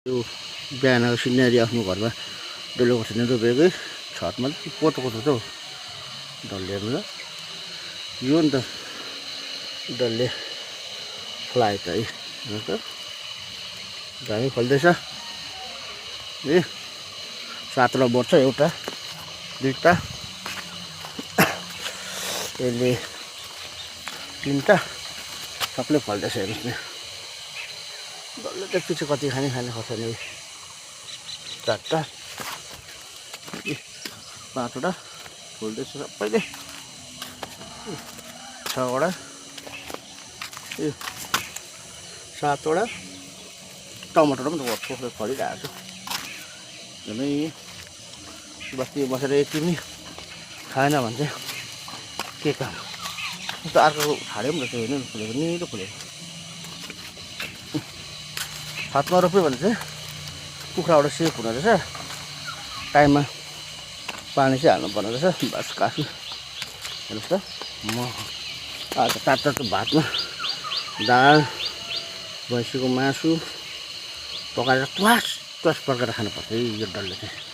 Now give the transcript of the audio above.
यो बिहानको सिनेरी आफ्नो घरमा डल्ले खोर्सानी रोपेकै छतमा कोतो कोतो छ हौ डल्लेहरू ल यो नि त डल्ले फ्लाइ त है हेर्नु त दामी फल्दैछ ए 7वटा बढ्छ एउटा दुईटा यसले 3टा सबले फल्दैछ हेर्नुहोस् न डल्ले त्यसपछि कति खाने खोर्सानी 4टा 5वटा फुल्दैछ सबैले 6वटा 7वटा टमाटर पनि भर्खर फलिरहेको छ झनै बस्ती बसेर यति पनि खाएन भने चाहिँ के काम जस्तो अर्को छाड्यो पनि रहेछ हेर्नु फुलेको निलो फुलेको छतमा रोप्यो भने चाहिँ कुखुराबाट सेफ हुँदो रहेछ टाइममा पानी चाहिँ हाल्नुपर्ने रहेछ बस काफी हेर्नुहोस् त म आज तातो भातमा दाल भैँसीको मासु पकाएर क्लास पकाएर खानुपर्छ है यो डल्ले चाहिँ